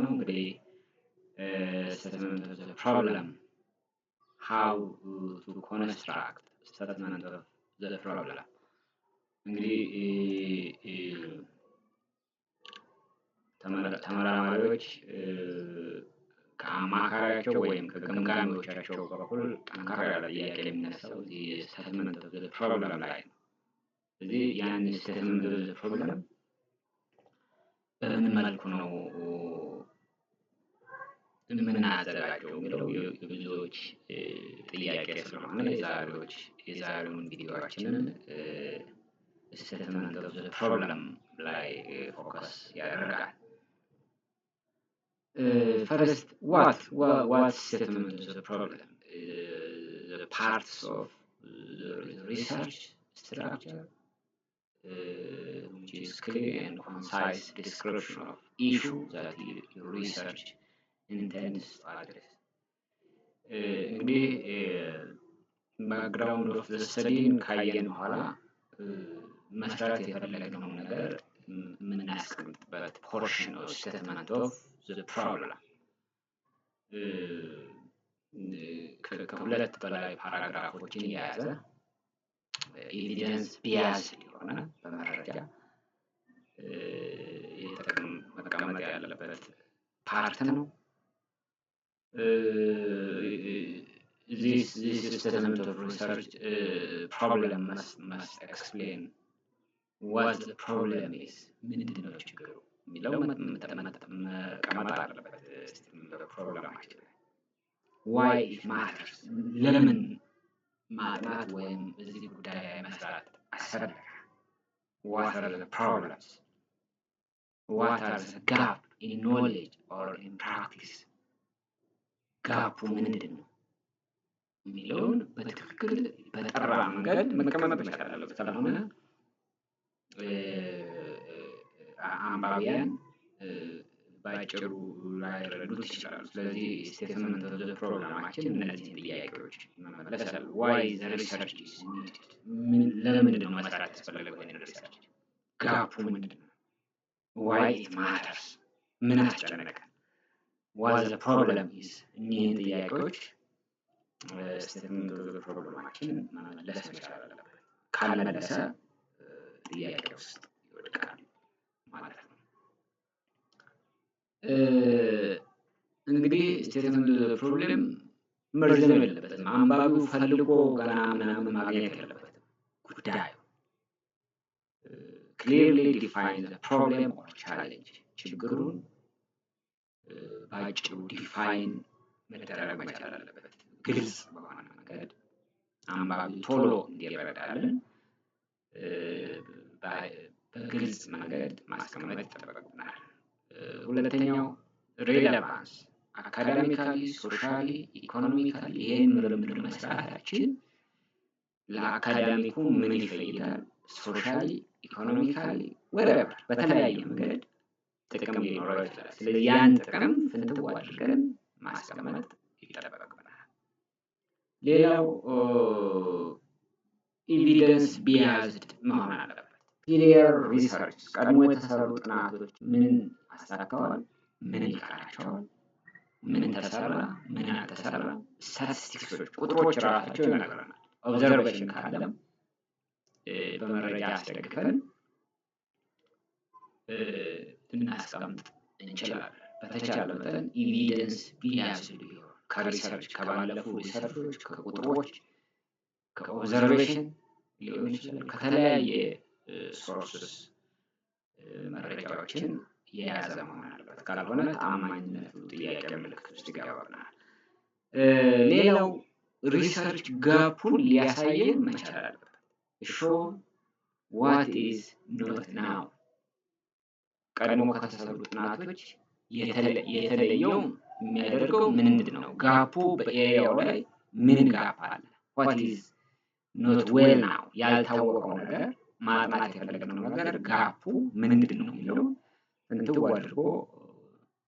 ነው። እንግዲህ statement of the problem, how to construct statement of the problem። እንግዲህ ተመራማሪዎች ከአማካሪያቸው ወይም ከገምጋሚዎቻቸው በኩል ጠንካራ ያለ ጥያቄ የሚነሳው statement of the problem ላይ ነው። ስለዚህ ያን statement of the problem በምን መልኩ ነው የምናዘጋጀው የሚለው የብዙዎች ጥያቄ ስለሆነ የዛሬውን ቪዲዮአችንን statement of the problem ላይ focus ያደርጋል። First, what statement of the problem? The parts of research structure, which is clear and concise description of issue that your research intends to address። እንግዲህ background of the study ን ካየን በኋላ መስራት የፈለግነውን ነገር የምናስቀምጥበት portion ነው statement of the problem። ከሁለት በላይ paragraph ኦችን የያዘ፣ evidence based የሆነ፣ በመረጃ መቀመጥ ያለበት part ነው። This statement of research problem must explain what the problem is። ምንድን ነው ችግሩ የሚለው መቀመጥ አለበት። Statement of problem ኣችን ላይ why it matters፣ ለምን ማጥናት ወይም እዚህ ጉዳይ ላይ መስራት አስፈለገ? What are the problems? What are the gap in knowledge or in practice? Gap ኡ ምንድን ነው የሚለውን በትክክል በጠራ መንገድ መቀመጥ መቻል አለበት። ካልሆነ አንባቢያን በአጭሩ ላይረዱት ይችላሉ። ስለዚህ statement of the problem ኣችን እነዚህን ጥያቄዎች መመለስ አለ። Why the research is needed? ለምንድን ነው መስራት ያስፈለገው ይሄንን research? Gap ኡ ምንድን ነው? Why it matters? ምን አስጨነቀ? What the problem is? እኒህን ጥያቄዎች statement of the problem ኣችን መመለስ መቻል አለበት። ካልመለሰ ጥያቄ ውስጥ ይወድቃል ማለት ነው። እንግዲህ statement of the problem መርዘም የለበትም። አንባቢው ፈልጎ ገና ምናምን ማግኘት የለበትም። ጉዳዩ clearly define the problem or challenge፣ ችግሩን በአጭሩ define መደረግ መቻል አለበት። ግልጽ በሆነ መንገድ አንባቢው ቶሎ እንዲረዳልን በግልጽ መንገድ ማስቀመጥ ይጠበቅብናል። ሁለተኛው relevance፣ academically፣ socially፣ economically ይህን ምርምር መስራታችን ለ academic ኡ ምን ይፈይዳል? Socially፣ economically፣ whatever በተለያየ መንገድ ጥቅም ሊኖረው ይችላል። ስለዚህ ያን ጥቅም ፍንትው አድርገን ማስቀመጥ ይጠበቅብናል። ሌላው evidence based መሆን አለበት። Prior research፣ ቀድሞ የተሰሩ ጥናቶች ምን አሳክተዋል? ምን ይቀራቸዋል? ምን ተሰራ? ምን አልተሰራ? ስታቲስቲክሶች፣ ቁጥሮች ራሳቸው ይነግረናል። Observation ካለም በመረጃ አስደግፈን ልናስቀምጥ እንችላለን። በተቻለ መጠን evidence based ቢሆን፣ ከ research፣ ከባለፉ research ኦች፣ ከቁጥሮች፣ ከ observation ሊሆን ይችላል፣ ከተለያየ sources መረጃዎችን የያዘ መሆን አለበት። ካልሆነ ተአማኝነቱ ጥያቄ ምልክት ውስጥ ይገባብናል። ሌላው research gap ኡን ሊያሳየን መቻል አለበት። Show what is not known። ቀድሞ ከተሰሩ ጥናቶች የተለየው የሚያደርገው ምንድን ነው? Gap ኡ በ area ው ላይ ምን gap አለ? What is not well known? ያልታወቀው ነገር፣ ማጥናት የፈለግነው ነገር gap ኡ ምንድን ነው የሚለውን ፍንትው አድርጎ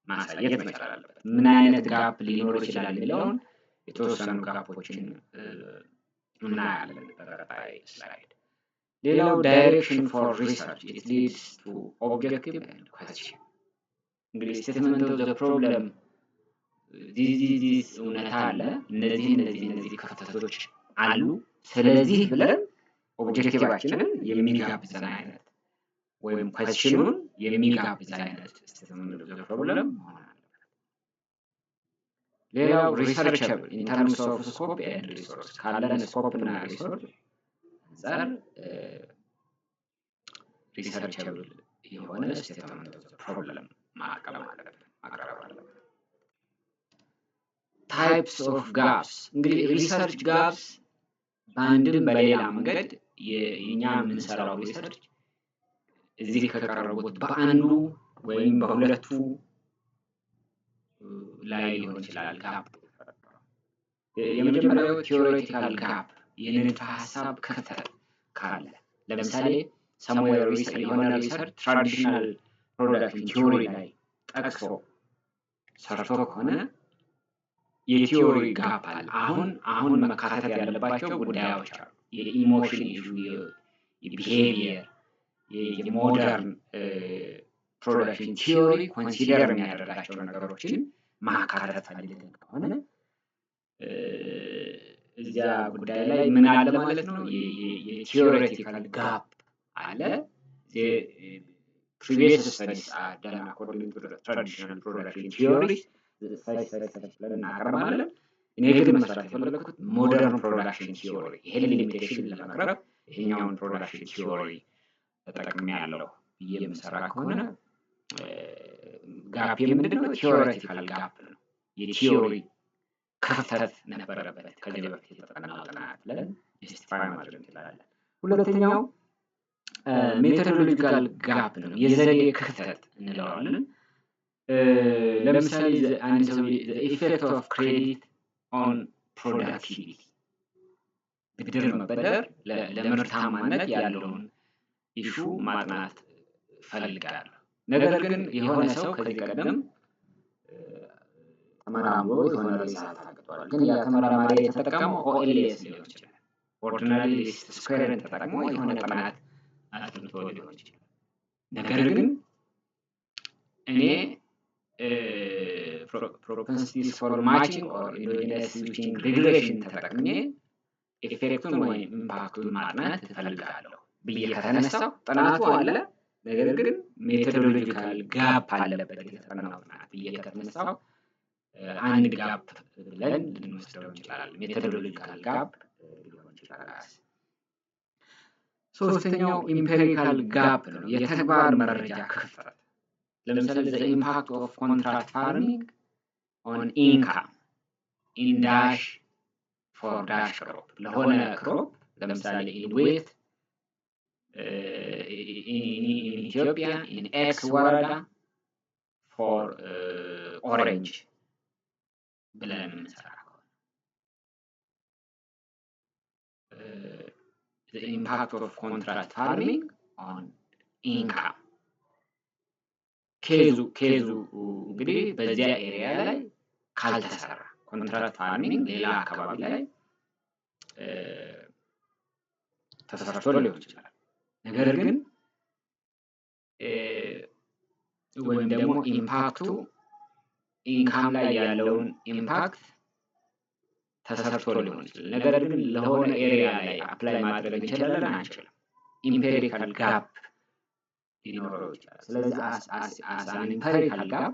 ማሳየት መቻል አለበት። ምን አይነት gap ሊኖር ይችላል የሚለውን የተወሰኑ gap ኦችን እናያለን በቀጣይ slide። ሌላው direction for research፣ it leads to objective and question። እንግዲህ statement of the problem this እውነታ አለ፣ እነዚህ እነዚህ እነዚህ ክፍተቶች አሉ። ስለዚህ ብለን objective ኣችንን የሚጋብዘን አይነት ወይም question ኑን የሚጋብዝ አይነት statement of the problem መሆን አለበት። ሌላው researchable in terms of scope and resource፣ ካለን scope እና resource አንጻር researchable የሆነ statement of the problem ማቅረብ አለብን ማቅረብ አለብን። Types of gaps። እንግዲህ research gaps በአንድም በሌላ መንገድ የእኛ የምንሰራው research እዚህ ከቀረቡት በአንዱ ወይም በሁለቱ ላይ ሊሆን ይችላል gap። የመጀመሪያው theoretical gap፣ የንድፈ ሀሳብ ክፍተት ካለ፣ ለምሳሌ somewhere የሆነ research traditional production theory ላይ ጠቅሶ ሰርቶ ከሆነ የ theory gap አለ። አሁን አሁን መካተት ያለባቸው ጉዳዮች አሉ። የ emotion issue፣ የ behavior፣ የ modern production theory consider የሚያደርጋቸው ነገሮችን ማካተት ፈልገን ከሆነ እዚያ ጉዳይ ላይ ምን አለ ማለት ነው? የ theoretical gap አለ። Previous studies are done according to traditional production theories ብለን እናቀርባለን። እኔ ግን መስራት የፈለግኩት modern production theory፣ ይሄን limitation ለመቅረፍ ይሄኛውን production theory ተጠቅሜያለሁ ብዬ የምሰራ ከሆነ gap የምንድን ነው? Theoretical gap ነው። የ theory ክፍተት ነበረበት ከዚህ በፊት የተጠናው ጥናት ብለን justify ማድረግ እንችላለን። ሁለተኛው methodological gap ነው፣ የዘዴ ክፍተት እንለዋለን። ለምሳሌ አንድ ሰው effect of credit on productivity፣ ብድር መበደር ለምርታማነት ያለውን issue ማጥናት እፈልጋለሁ። ነገር ግን የሆነ ሰው ከዚህ ቀደም ተመራምሮ የሆነ result አግኝቷል። ግን ያ ተመራማሪ የተጠቀመው OLS ሊሆን ይችላል። Ordinary least square ን ተጠቅሞ የሆነ ጥናት አጥንቶ ሊሆን ይችላል። ነገር ግን እኔ propensity score matching or endogenous switching regression ተጠቅሜ effect ኡን ወይም impact ኡን ማጥናት እፈልጋለሁ ብዬ ከተነሳው ጥናቱ አለ፣ ነገር ግን methodological gap አለበት የተጠናው ጥናት ብዬ ከተነሳው አንድ gap ብለን ልንወስደው እንችላለን። Methodological gap ሊሆን ይችላል። ሶስተኛው empirical gap ነው፣ የተግባር መረጃ ክፍተት። ለምሳሌ the impact of contract farming on income in dash for dash crop፣ ለሆነ crop፣ ለምሳሌ in wheat in ኢትዮጵያ in X ወረዳ for orange ብለን የምንሰራ ከሆነ፣ the impact of contract farming on income case ኡ እንግዲህ በዚያ area ላይ ካልተሰራ፣ contract farming ሌላ አካባቢ ላይ ተሰርቶ ሊሆን ይችላል። ነገር ግን ወይም ደግሞ impact ኡ income ላይ ያለውን impact ተሰርቶ ሊሆን ይችላል። ነገር ግን ለሆነ area ላይ apply ማድረግ እንችላለን አንችልም? Empirical gap ሊኖረው ይችላል። ስለዚህ as an empirical gap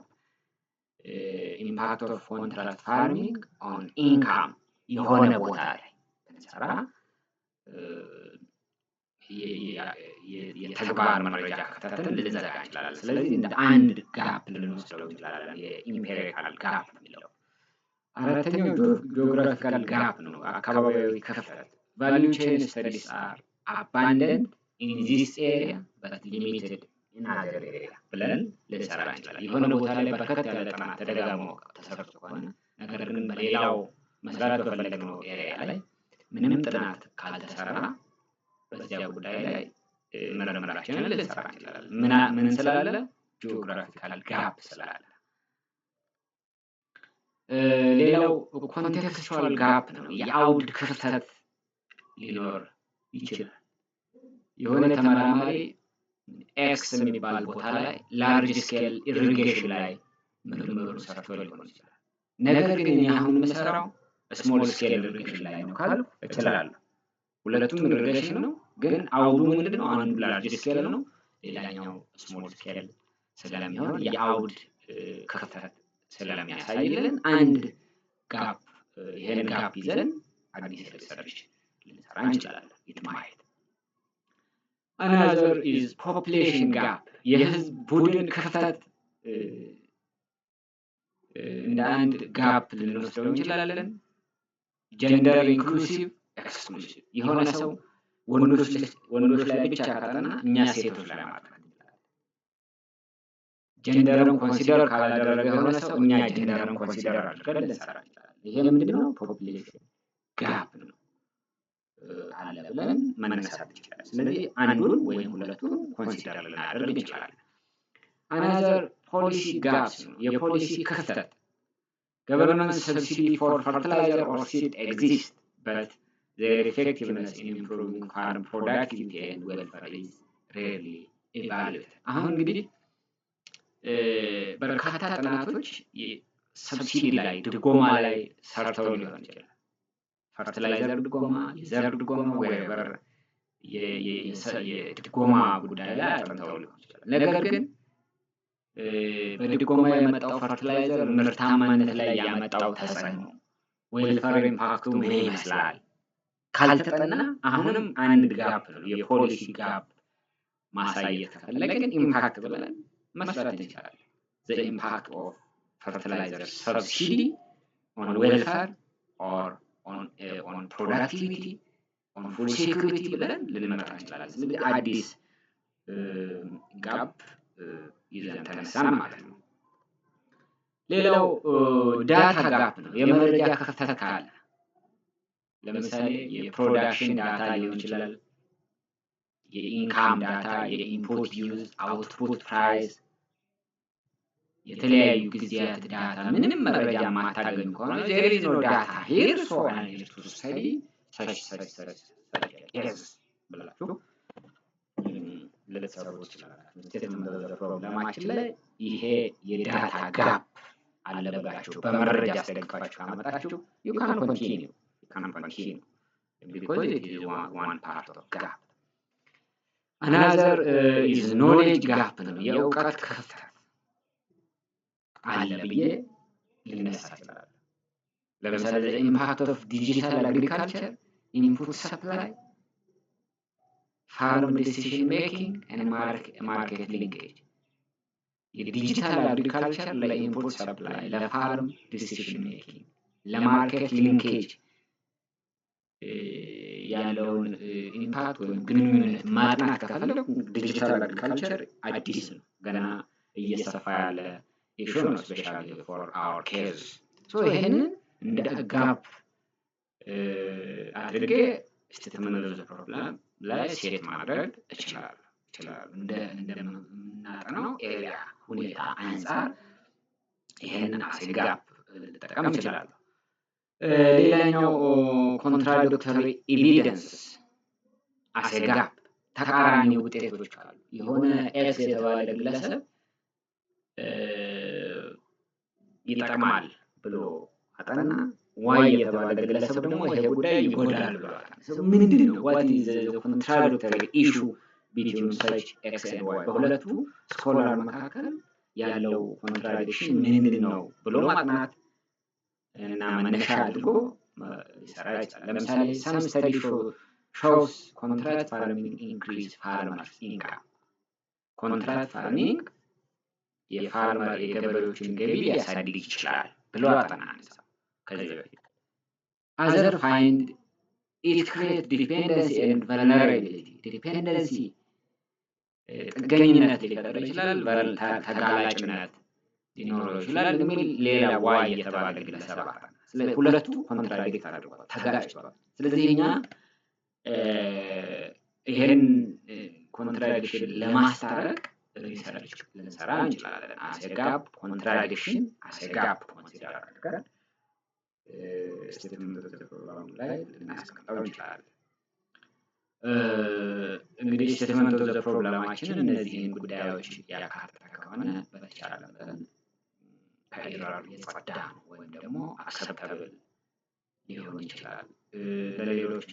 impact of contract farming on income የሆነ ቦታ ላይ ብንሰራ የተግባር መረጃ ክፍተትን ልንዘጋ እንችላለን። ስለዚህ እንደ አንድ gap ልንወስደው እንችላለን የ empirical gap የሚለው። አራተኛው geographical gap ነው፣ አካባቢያዊ ክፍተት። Value chain studies are abundant in this area but limited in other area ብለን ልንሰራ እንችላለን። የሆነ ቦታ ላይ በርከት ያለ ጥናት ተደጋግሞ ተሰርቶ ከሆነ፣ ነገር ግን በሌላው መስራት በፈለግነው area ላይ ምንም ጥናት ካልተሰራ በዚያ ጉዳይ ላይ ምርምራችንን ልንሰራ እንችላለን። ምን ስላለ? Geographical gap ስላለ። ሌላው contextual gap ነው። የአውድ ክፍተት ሊኖር ይችላል። የሆነ ተመራማሪ X የሚባል ቦታ ላይ large scale irrigation ላይ ምርምር ሰርቶ ሊሆን ይችላል። ነገር ግን እኔ አሁን የምሰራው small scale irrigation ላይ ነው ካልኩ እችላለሁ። ሁለቱም irrigation ነው፣ ግን አውዱ ምንድን ነው? አንዱ large scale ነው፣ ሌላኛው small scale ስለሚሆን የአውድ ክፍተት ስለሚያሳይልን አንድ gap፣ ይሄን gap ይዘን አዲስ research ልንሰራ እንችላለን። It might. Another is population gap፣ የህዝብ ቡድን ክፍተት እንደ አንድ gap ልንወስደው እንችላለን። Gender inclusive, exclusive፣ የሆነ ሰው ወንዶች ላይ ብቻ ካጠና እኛ ሴቶች ላይ ማጥናት እንችላለን። Gender ን consider ካላደረገ የሆነ ሰው እኛ gender ን consider አድርገን ልንሰራ እንችላለን። ይሄ ምንድነው? Population gap ነው አለ ብለን መነሳት እንችላለን። ስለዚህ አንዱን ወይም ሁለቱን consider ልናደርግ እንችላለን። Another policy gaps ነው፣ የፖሊሲ ክፍተት። Government subsidy for fertilizer or seed exist, but their effectiveness in improving farm productivity and welfare is rarely evaluated። አሁን እንግዲህ በርካታ ጥናቶች subsidy ላይ፣ ድጎማ ላይ ሰርተው ሊሆን ይችላል። Fertilizer ድጎማ፣ የዘር ድጎማ፣ whatever የድጎማ ጉዳይ ላይ አጥንተው ሊሆን ይችላል። ነገር ግን በድጎማ የመጣው fertilizer ምርታማነት ላይ ያመጣው ተጽዕኖ፣ welfare impact ኡ ምን ይመስላል ካልተጠና አሁንም አንድ gap ነው። የ policy gap ማሳየት ከፈለግን impact ብለን መስራት እንችላለን። The impact of fertilizer subsidy on welfare or on productivity, on food security ብለን ልንመጣ እንችላለን። ስለዚህ አዲስ gap ይዘን ተነሳን ማለት ነው። ሌላው data gap ነው። የመረጃ ክፍተት ካለ፣ ለምሳሌ የ production data ሊሆን ይችላል፣ የ income data፣ የ input use፣ output price፣ የተለያዩ ጊዜያት data ምንም መረጃ ማታገኙ ከሆነ there is no data here, so I need to study such such such case ብላችሁ ልትሰሩ ትችላላችሁ። Statement of the problem ኣችን ላይ ይሄ የ data gap አለ ብላችሁ በመረጃ አስደግፋችሁ ካመጣችሁ you can continue because it is one part of gap። Another is knowledge gap ነው። የእውቀት ክፍተት አለ ብዬ ልነሳ እችላለሁ። ለምሳሌ impact of digital agriculture, input supply, farm decision making and market linkage፣ የ digital agriculture ለ input supply፣ ለ farm decision making፣ ለ market linkage ያለውን impact ወይም ግንኙነት ማጥናት ከፈለጉ digital agriculture አዲስ ነው፣ ገና እየሰፋ ያለ issue ነው፣ especially for our case። So ይሄንን እንደ gap አድርጌ statement of the problem ላይ set ማድረግ እችላለሁ። እንደምናጠናው area ሁኔታ አንጻር ይሄንን as a gap ልጠቀም እችላለሁ። ሌላኛው contradictory evidence as a gap፣ ተቃራኒ ውጤቶች አሉ። የሆነ X የተባለ ግለሰብ ይጠቅማል ብሎ አጠና፣ Y የተባለ ግለሰብ ደግሞ ይሄ ጉዳይ ይጎዳል ብሎ አጠና። ምንድን ነው? What is the contradictory issue between such X and Y? በሁለቱ scholar መካከል ያለው contradiction ምንድን ነው ብሎ ማጥናት እና መነሻ አድርጎ ሊሰራ ይችላል። ለምሳሌ some study shows contract farming increase farmers income፣ contract farming የ farmer የገበሬዎችን ገቢ ሊያሳድግ ይችላል ብሎ አጠና አንድ ሰው ከዚህ በፊት። Other find it create dependency and vulnerability፣ dependency ጥገኝነት ሊፈጥር ይችላል፣ ተጋላጭነት ሊኖረው ይችላል የሚል ሌላ Y የተባለ ግለሰብ አጠና። ስለዚህ ሁለቱ contradict አድርጓል፣ ተጋጭቷል። ስለዚህ እኛ ይሄን contradiction ለማስታረቅ research ልንሰራ እንችላለን። As a gap, contradiction as a gap consider አድርገን statement of the problem ላይ ልናስቀምጠው እንችላለን። እንግዲህ statement of the problem ኣችን እነዚህን ጉዳዮች ያካተተ ከሆነ በተቻለ መጠን ከ error የጸዳ ነው ወይም ደግሞ acceptable ሊሆን ይችላል። ለሌሎች